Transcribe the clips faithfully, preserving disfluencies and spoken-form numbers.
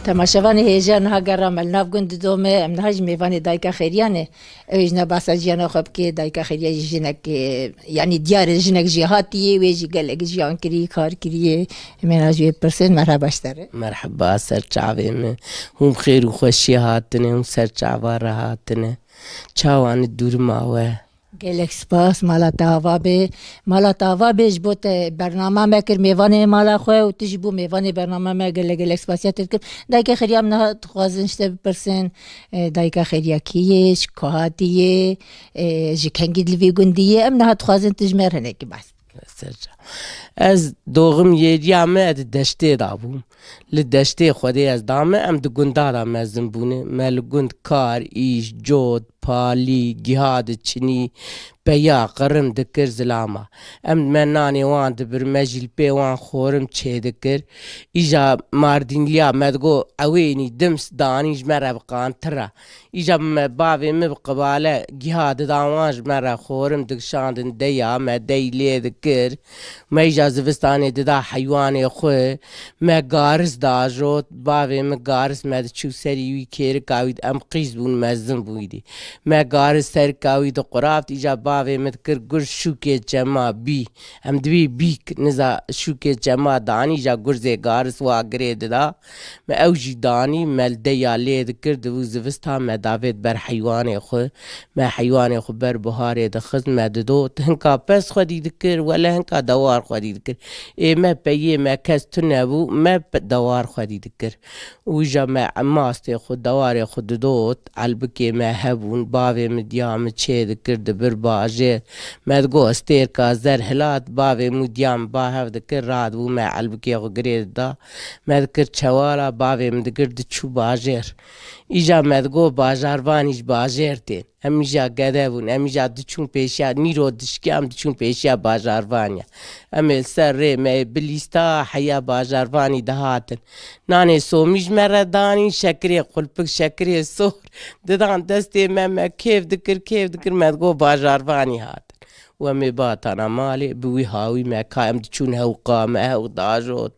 Temaşevanê hêja, niha gera me li nav gund didome, em niha jî mêvanê dayika Xêriya ne. Ew jî ne behsa jiyana xwe bike, dayika Xêriya jî jinek, e, yanî diyar e, jinek jêhatî yê, wê jî gelek jiyan kirî, kar kiriye. Em ê niha ji wê bipirsên, merheba ji te re. Merheba ser çavê min. Hûn xêr û xweşiyê hatine, hûn ser çava re hatine. Çawa ne dûrima we? Gelek spas, mala te ava be. Mala te ava be, ji bo te bernama me kir, mêvanê mala xwe û tu jî bû mêvanê bernama me, gelek gelek spasiya te dikim. Dayika Xêriya, em niha dixwazin ji te bipirsin, e, dayika Xêriya kî ye, ji ku hatî ye, e, ji kengî li vî gundî ye, em niha dixwazin tu ji me re hinekî behs. Serca. Ez doğum yeriya me di deştê de bûm. Li deştê Xwedê ez dame, em di gunda de mezin bûne. Me li gund kar, îş, cot, palî, giha diçinî, peya, qirim dikir zilama. Em me nanê wan dibir, me jî li pê wan xorim çêdikir. Îja Mardînliya me digot, ewênî dims danî ji me re bi qantir e. Îja me, bavê min bi qibale giha didan wan, ji me re xorim dikişandin deya, me dey lê dikir. Me îja zivistanê dida heywanê xwe, me garis dajot, bavê min garis me diçû serî wî kêrika wî, em qîz bûn, mezin bûn îdî. Me garis serika wî diquraft, îja bavê min dikir gur şûkê çema bî. Em di wî bîk, niza şûkê çema danî, îja gurzê garis wa girê dida. Me ew jî danî, me li deya lê dikir, dibû zivistan, me davêt ber heywanê xwe. Me heywanê xwe ber buharê dixist, me didot. Hinka pez xwedî dikir, wele hinka dewar xwedî dikir. Ê me peyê me kes tune bû, me pe-, dewar xwedî dikir. Wîja me mastê xwe, dewarê xwe didot, elbikê me hebûn, bavê min diya min çê dikir, dibir bajêr. Me digot, stêrka zer hilat, bavê min û diya min ba hev dikir, radibû me elbikê xwe girê dida. Me dikir çewala, bavê min dikir diçû bajêr. Îja me digot, bajarvanî ji bajêr tên. Em îja gede bûn, em îja diçûn pêşiya, nîro dişkê em diçûn pêşiya bajarvaniya. Em ê li ser rê me ê bilîsta heya bajarvanî dihatin. Nanê somî ji me re danîn, şekirê qulpik, şekirê sor didan destê me, me kêf dikir, kêf dikir, me digot bajarvanî hatin. Û em ê batana malê, bi wî hawî me ka em diçûn hewqa me, hewq dajot.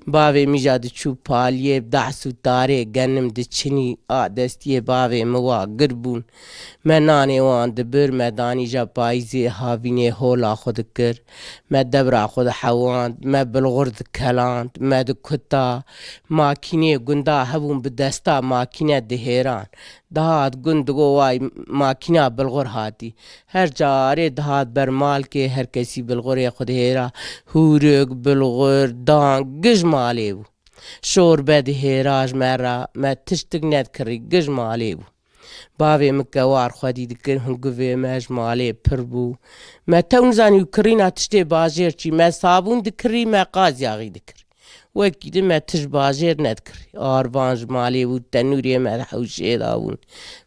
Bavê min îja diçû paliyê, bi dehs û tarê genim diçinî, a destiyê bavê min wa gir bûn. Me nanê wan dibir, me danî îja payîzê havînê hola xwe dikir. Me debra xwe dihewand, me bilxur dikeland, me dikuta. Makînê gunda hebûn bi desta makîne dihêran. Dihat gund digot, way makîna bilxur hatî. Her carê dihat ber malkê, her kesî bilxurê xwe dihêra. Hûrik, bilxur, dan, giş malê bû. Şorbe dihêra ji me re, me tiştik nedikirî, giş malê bû. Bavê min kewar xwedî dikir, hingivê me ji malê pir bû. Me tew nizanî û kirîna tiştê bajêr çî, me sabûn dikirî, me qaz yaxî dikir. Wekî din me tişt bajêr nedikir. Arvan ji malê bû, tenûrê me di hewşê de bûn.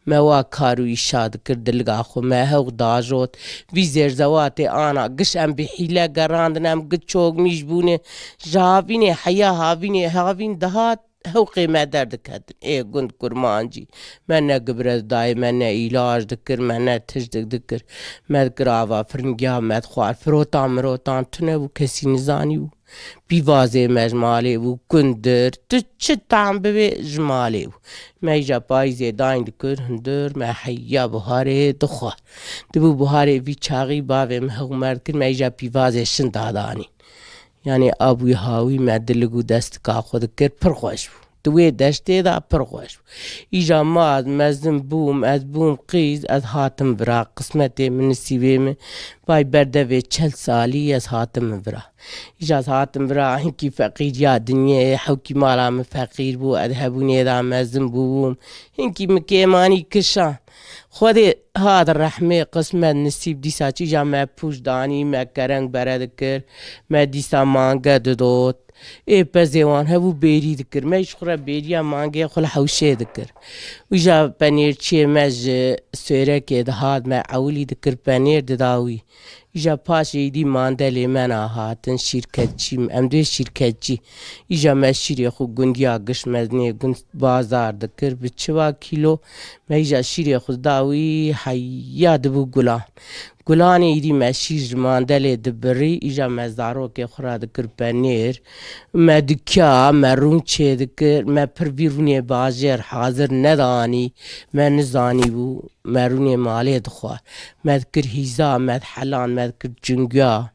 Me wa kar û îşa dikir, diliga xwe me hewq dajot. Vî zêrzewatê ana giş em bi hîle gerandin, em giş çokmîş bûne. Ji havînê heya havînê havîn dihat, hewqê me derdiketin. Ê gund kurmancî. Me ne gibre didayê, me ne îlac dikir, me ne tiştik dikir. Me dikir ava firingiya me dixwar. Firotan mirotan tune bû, kesî nizanî bû. Pîvazê me ji malê bû, kundir, tu çi tam bibê ji malê bû. Me îja payîzê dayîn dikir hundir, me heya buharê dixwar. Dibû buharê vî çaxî bavê min hewmer dikir, me îja pîvazê şin dadanî. Yanî ab wî hawî me dilig û destika xwe dikir, pir xweş bû. Di wê deştê de pir xweş bû. Îja ma ez mezin bûm, ez bûm qîz, ez hatim vira. Qismetê min, nisîbê min, vay berdevê çel salî ez hatim vira. Îja ez hatim vira, hinkî feqîriya dinyê, hewkî mala min feqîr bû, ez hebûnê de mezin bûbûm. Hinkî min kêmanî kişan. Xwedê hat rehmê, qismet, nisîb, dîsa çî, îja me pûç danî, me kereng bere dikir, me dîsa mange didot. Ê pezê wan hebû bêrî dikir. Me ji xwe re bêriya mangê xwe li hewşê dikir. Îja penêrçiyê me ji Sêrekê dihat, me ewilî dikir, penêr dida wî. Îja paşê êdî mandelê me na hatin, şîrketçî, em dê şîrketçî. Îja me şîrê xwe gundiya giş mezinê gund bazar dikir, bi çiva kîlo, me îja şîrê xwe da wî heya dibû gulan. Gulanê îdî me şîr ji mandelê dibirî, îja me zarokê xwe re dikir penêr. Me dikiya, me rûn çêdikir, me pir vî rûnê bajêr hazir nedanî, me nizanîbû, me rûnê malê dixwar. Me dikir hîza, me dihelan, me dikir çingiya,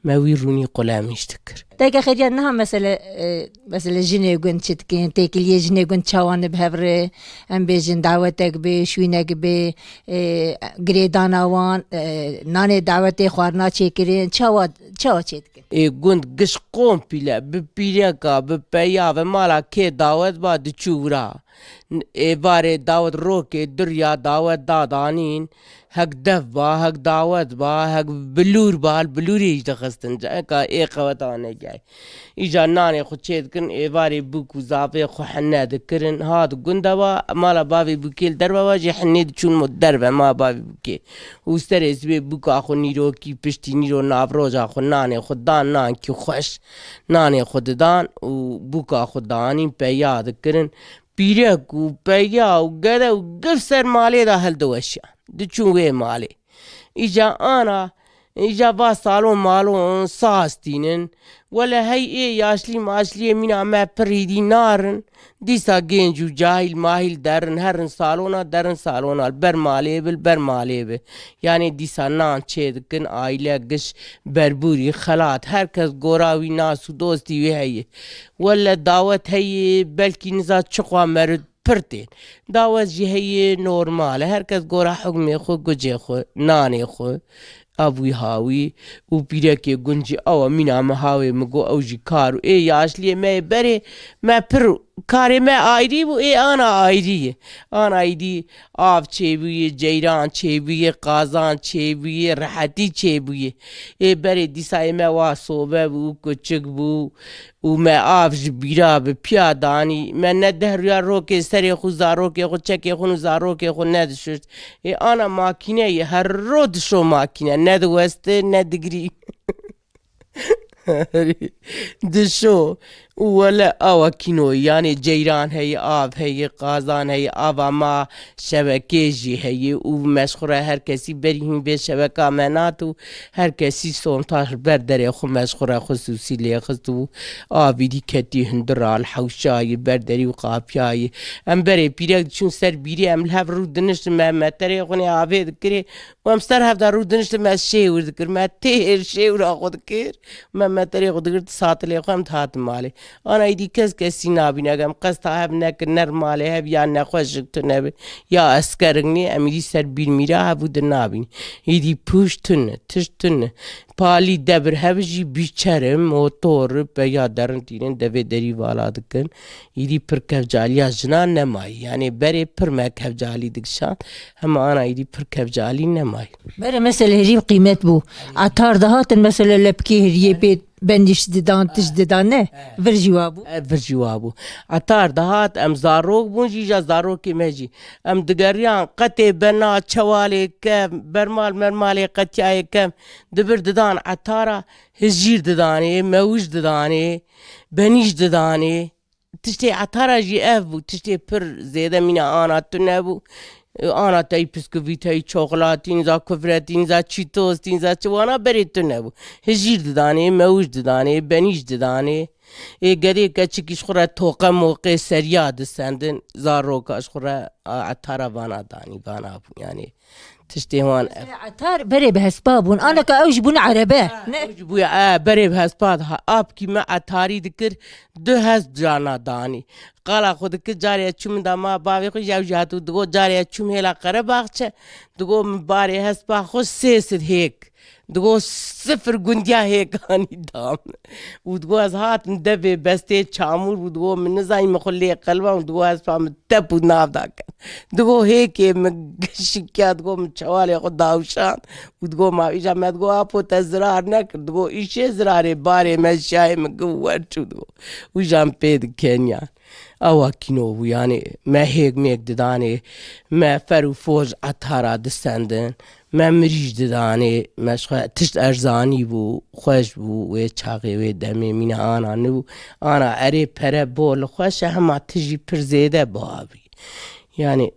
me wî rûnî qulemîş dikir. Dayika Xêriya, niha mesele, e, mesele jinê gund çi dikin, têkiliyê jinê gund çawa nibhevre, em bêjin dawetek bê, şwînek bê, e, girêdana wan, e, nanê dawetê xwarina çêkirin, çawa, çawa çê dikin? Ê gund giş kompîle, bi pîreka, bi peya, bi mala kê dawet ba diçû wira. Êvarê dawet rokê duriya dawet dadanîn, hek dev ba, hek dawet ba, hek bilûr ba, bilûrê jî dixistin. Eka ê qeweta negey. Îca nanê xwe çê dikin, êvarê bûk û zavê xwe hene dikirin. Hat gunda wa, mala bavê bûkê li derve wa jî henê diçûn derve ma bavê bûkê. Û serê sibê bûka xwe nîrokî piştî nîro navroja xwe nanê xwe dan, nankî xweş nanê xwe didan û bûka xwe danîn peya dikirin. Pîrek û peya û gede û gif ser malê de hildiweşiyan. Diçûn wê malê. Îca ana, îca va salon malon saz tînin. Wele hey ê yaşlî maşliyê mîna me pir îdî narin. Dîsa gênc û cahîl mahîl derin, herin salona, derin salona, li ber malê bi, li ber malê bi. Yanê dîsa nan çê dikin, aîle giş berbûrî, xelat, her kes gora wî nas û dostî wî heye. Wele dawet heye, belkî niza çiqwa meriv pir tên. Dawet jî heye normal e. Her kes gora hukmê xwe, gucê xwe, nanê xwe, ev wî ha wî û pîrekê gund jî ew e, mîna me ha wê min got, ew jî kar û ê yaşliyê me yê berê me pir karê me ayrî bû, ê ana ayrî ye. Ana îdî av çêbûye, ceyran çêbûye, qazan çêbûye, rehetî çêbûye. Ê berê dîsa ê me wa sobe bû, kuçik bû, û me av ji bîra bi piya danî, me ne deh rûya rokê serê xwe, zarokê xwe, çekê xwe û zarokê xwe nedişuşt. Ê ana makîne ye, her ro dişo makîne, ne diweste, ne digirî. Dişo û wele awa kînoyî, yanê ceyran heye, av heye, qazan heye, ava ma şebekê jî heye û me ji xwe re her kesî berî hîn vê şebeka me nat û her kesî sontaj li ber derê xwe me ji xwe re xusûsî lê xist û avîdî ketî hundir a li hewşayê ber derî û qapiyayê. Em berê pîrek diçûn ser bîrê, em li hev rû diniştin, me meterê xwe nê avê dikirê û em ser hev de rû diniştin, me şêwir dikir, me têr şêwira xwe dikir, me meterê xwe digir, satilê xwe em dihatin malê. Ana îdî kes kesî nabîne. Eger em qesta hev nekin, ne li malê hev ya nexweşik tune bi, ya eskerik nê, em îdî ser bîr mîra hev û di nabîn. Îdî pûş tune, tişt tune. Palî debir hev jî bîçer in, motor, peya derin tînin, devê derî vala dikin. Îdî pir kevcaliya jinan nemayî. Yanê berê pir me kevcalî dikişand. Hema ana îdî pir kevcalî nemayî. Berê mesele herî qîmet bû. Etar dihatin mesele lepkê heriyê pê benîş didan, tişt didan ne? Vir jî wa bû. E, vir jî wa bû. Etar dihat, em zarok bûn jî, ja zarokê me jî. Em digeriyan qetê bena, çewalê kev, bermal mermalê qetiyayê kev. Dibir didan etara, hijîr didanê, mewij didanê, benîş didanê. Tiştê etara jî ev bû, tiştê pir zêde mîna ana tune bû. Ana tey piskuvî, tey çokolatî, nîza kufretî, nîza çîtos, nîza çi wana berê tune bû. Hijîr didanê, mewij didanê, benîş didanê. Ê gedê keçikî ji xwe re toqe moqê seriya disendin, zaroka ji xwe re a, etara vana danî, vana bû yanê. Tiştê wan ev. Etar berê bi hespa bûn. Aneka ew jî bûn erebe. Ne? Ew jî bûye, e, berê bi hespa diha. Apkî me etarî dikir, du hesp cana danî. Qala xwe dikir, carê çû min da ma bavê xwe, ew jî hatû digot, carê çûm hêla Qerebaxçe, digot min barê hespa xwe sê sed hêk. Digot sifir gundiya hêkanî da min. Û digot ez hatim devê bestê çamûr û digot min nizanî min xwe lê qelban û digot hespa min tep û nav da ket. Digot hêkê min gişikiya, digot min çewalê xwe dawşand û digot ma îja me digot apo te zirar nekir, digot îşê zirarê barê me şiyayê min giv wer çû digot. Û jan pê dikeniyan. Ewa kîno bû, yanî me hêk mêk didanê, me fer û foj etara disendin, me mirîj didanê, me ji xwe tişt erzanî bû, xweş bû, wê çaxê wê demê mîna ana nibû, ana erê pere bol xweş e, hema tijî pir zêde biha bî. Yanî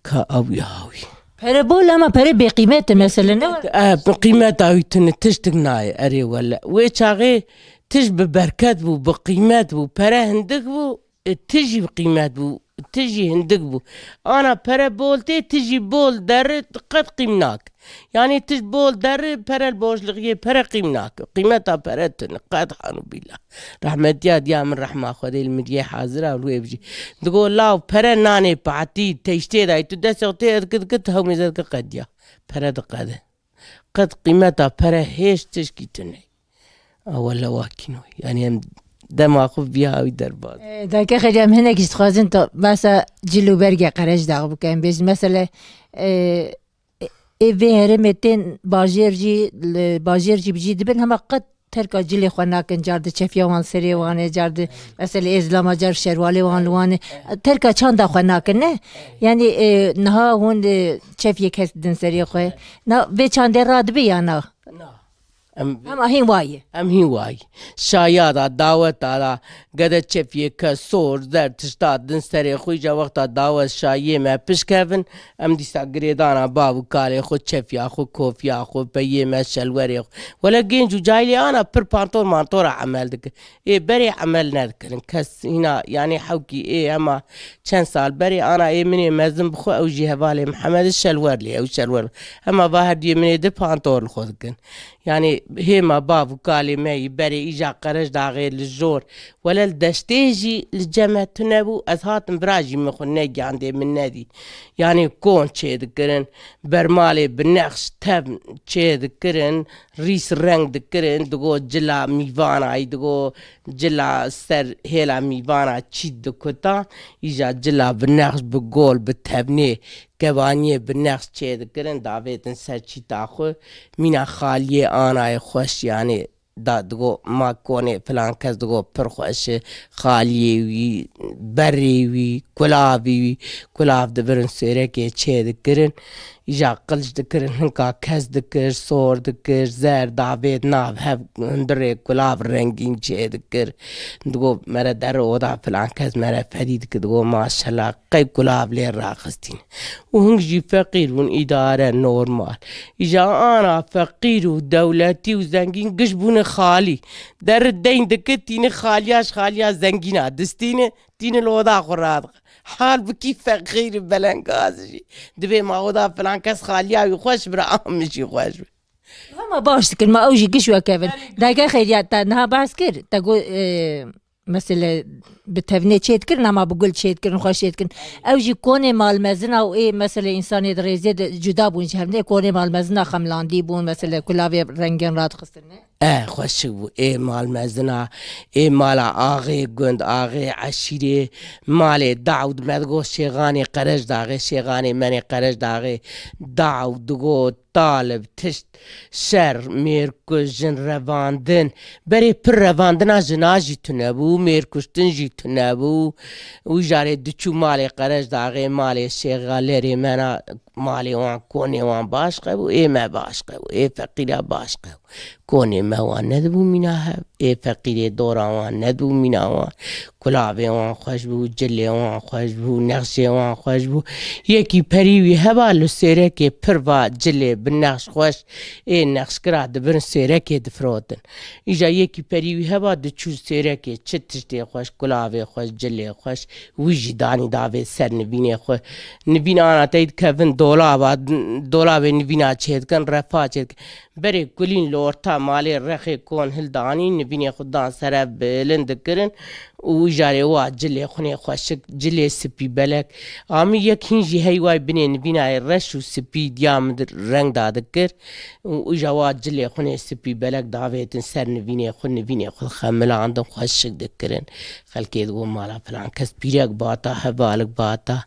ka ew ya wî. Pere bol ama pere bêqîmet e mesele ne? E, bi qîmeta wî tune tiştik nayê erê wele. Wê çaxê tişt bi berket bû, bi qîmet bû, pere hindik bû, e, tijî bi qîmet bû, tijî hindik bû. Ana pere bol tê, tijî bol derri qet qîm nake. Yanî tişt bol derri pere li boşlixiyê pere qîm nake. Qîmeta pere tune, qet hanû bîla. Rehmetiya diya min rehma Xwedê li miriyê hazir a û li wê bijî. Digo law pere nanê patî teyştê dayî tu destê xwe tê dikit dikit hewmêze dike qediya. Pere diqede. Qet qîmeta pere hêj tişkî tune. A wele wakîno. Yanî em dema xwe viya wî derbas. E, Dayke Xêrî, em hinek jî dixwazin tu behsa cil û bergê qereç dax bikin. Bêjin mesele, e, ê vê herêmê tên bajêr jî, li bajêr jî bi cî dibin, hema qet terka cilê xwe nakin, car di çefiya wan serê wan e, car di mesele ê zilama, car şerwalê wan li wan e. Terka çanda xwe nakin, ne? Yanî, e, niha hûn, e, çefiyê kes din serê xwe. Na vê çandê radibe ya na? Na. Em Hema hîn wayê. Em hîn wayî. Şaya da, daweta da, gede çefiyê kes, sor, zer, tişta din serê xwe, îca wexta dawet şayiyê me pişkevin, em dîsa girêdana bav û kalê xwe, çefiya xwe, kofiya xwe, peyê me, şelwerê xwe. Wele gênc û cahilê ana pir pantor mantora emel dike. Ê berê emel nedikirin. Kes hîna, yanî hewkî ê hema çend sal berê ana ê min ê mezin bi xwe, ew jî hevalê Mihemed şelwer lê, ew şelwer. Hema va her duyê min ê di pantor li xwe dikin. Yanî hêma bav û kalê me yî berê îja Qereç daxê li jor. Wele li deştê jî li cem me tune bû. Ez hatim bira jî min xwe negiyandê, min nedî. Yanî kon çêdikirin, bermalê bi nexş tev çêdikirin, rîs reng dikirin, digo cila mîvanayî, digo cila ser hêla mîvana çît dikuta, îja cila bi nexş, bi gol, bi tevnê, kevaniyê bi nexş çêdikirin, davêtin ser çîta xwe, mîna xaliyê anayê xweş, yanî da digo ma konê filan kes digo pir xweş e, xaliyê wî, berê wî, kulavî wî, kulav dibirin sêrekê çêdikirin. Îja qiliç dikirin, hinka kes dikir, sor dikir, zer, davêt, nav, hev hundirê kulav rengîn çêdikir. Digo mere derê oda filan kes mere fedî dikir, digo maşela qey kulav lê raxistîn. Û hing jî feqîr bûn, îdare normal. Îja ana feqîr û dewletî û zengîn giş bûne xalî. Derê deyn dikir, tîne xaliya ji xaliya zengîna distîne, tîne li oda xwe radixe. Halbukî feqîr û belengaz jî. Divê ma oda filan kes xaliya wî xweş bira, a min jî xweş bi. Hema baş dikin, ma ew jî giş wekevin. Dayke Xêriya, te niha behs kir, te got, e, mesele bi tevnê çêdikirin, ama bi gul çêdikirin, xweş çêdikirin. Ew jî konê malmezina û ê mesele însanê di rêzê de cuda bûn ji hev ne, konê malmezina xemlandî bûn, mesele kulavê rengên radixistin ne? E, xweşik bû. Ê malmezina, ê mala axê gund, axê eşîrê, malê daw di me digot şêxanê Qereç daxê, şêxanê menê Qereç daxê, daw digot, talib, tişt, şer, mêrkuj, jin revandin. Berê pir revandina jina jî tune bû, mêrkuştin jî tune bû. Wî jarê diçû malê Qereç daxê, malê şêxa lerê mena, malê wan, konê wan baş qebû, ê me baş qebû, ê feqîra baş qebû. Konê me wan nedibû mîna hev, ê feqîrê dora wan nedibû mîna wan. Kulavê wan xweş bû, cilê wan xweş bû, nexşê wan xweş bû. Yekî perî wî heba li sêrekê pir va cilê bi nexş xweş, ê nexşkira dibirin sêrekê difirotin. Îja yekî perî wî heba diçû sêrekê, çi tiştê xweş, kulavê xweş, cilê xweş, wî jî danî davê ser nivînê xwe. Nivîn ana tey dikevin dolaba, dolabê nivîna çêdikin, refa çêdikin. Berê kulîn li orta malê rexê kon hildanî, nivînê xwe dan sere bilind dikirin û wî jarê wa cilê xwinê xweşik, cilê spî belek. Amî yek hîn jî hey way binê nivînayê reş û spî diya min di reng da dikir û îja wa cilê xwinê spî belek davêtin ser nivînê xwe, nivînê xwe xemilandin, xweşik dikirin. Xelkê digo mala filan kes pîrek bata, hevalik bata.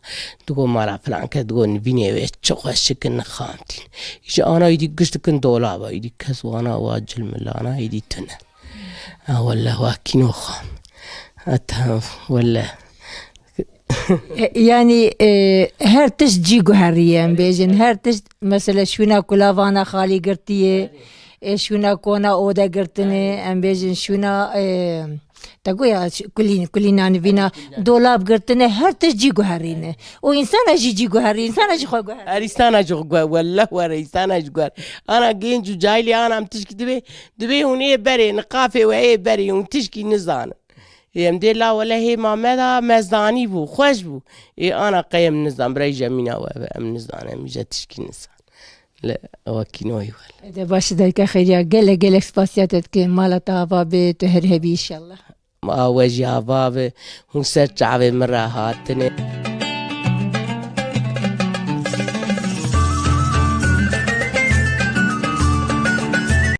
Digo mala filan kes, digo nivînê wê çi xweşik in nixamtîn. Ji ana îdî giş dikin dolaba, îdî kes wana wa cilmilana îdî tune. Ha welle wa kîno xam. Heta welle. E, yanî, e, her tişt cî guheriye em bêjin. Her tişt, mesela şûna kulavana xalî girtiye, e, şûna kona ode girtine, em bêjin şûna, e, Te goya kulî, kulîna nivîna, dolab girtine, her tişt cî guherîne. Û însana jî cî guherî, însana jî xwe guherî. Her însana jî xwe guher, wellah were însana jî guher. Ana genc û cahilî ana em tişkî dibê, dibê hûn ê berê, niqafê we ê berê, hûn tişkî nizanin. Ê, em dê la wele hê Mamed a me zanî bû, xweş bû. Ê, ana qey em nizan, birayî jemîna we be, em nizan, em îje tişkî nizan. Li wekî noyî wel. De baş dayika xêriya, gelek gelek spasiya te dikim. Mala te ava bê, tu her hebî inşallah. A we jî ava be, hûn ser çavê min re hatine.